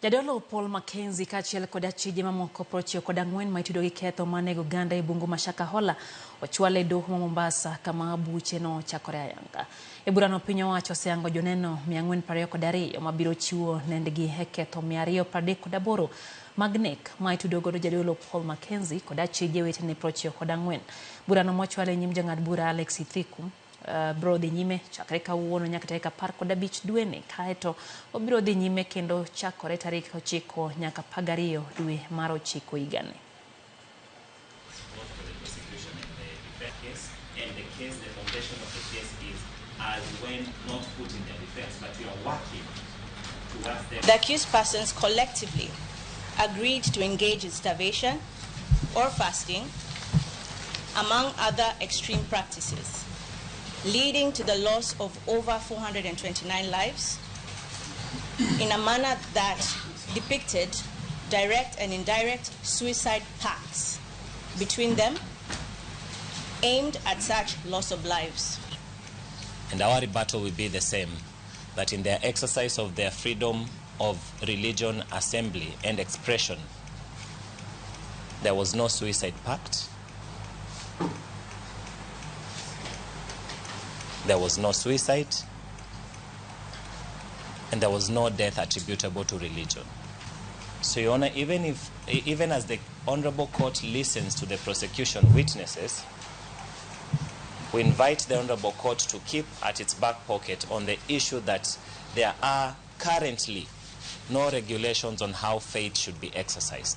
Jadolo Paul Mackenzie kaachiel kod achije mamoko 94 ma itudo gi ketho mar nego oganda e bungu ma Shakahola ochwal e doho ma Mombasa kama buche no chakore ayanga. E burano piny owacho oseyango joneno 422 mabiro chiwo nendgi e ketho 238 mag nek ma itudo godo jadolo Paul Mackenzie kod achije wetene 94. Burano mochwal e nyim jang'ad bura Alex Ithiku biro dhi nyime chakre kawuono nyaka tarik 15 dweni kaeto obiro dhi nyime kendo chakore tarik 9 nyaka 12 dwe mar 9 higani. Both for the prosecution and the defense case, and the case, the foundation of the case is as when not put in their defense, but we are working towards them. The accused persons collectively agreed to engage in starvation or fasting, among other extreme practices, leading to the loss of over 429 lives in a manner that depicted direct and indirect suicide pacts between them aimed at such loss of lives. And our rebuttal will be the same, that in their exercise of their freedom of religion, assembly, and expression, there was no suicide pact, there was no suicide, and there was no death attributable to religion. So, Your Honor, even as the Honorable Court listens to the prosecution witnesses, we invite the Honorable Court to keep at its back pocket on the issue that there are currently no regulations on how faith should be exercised.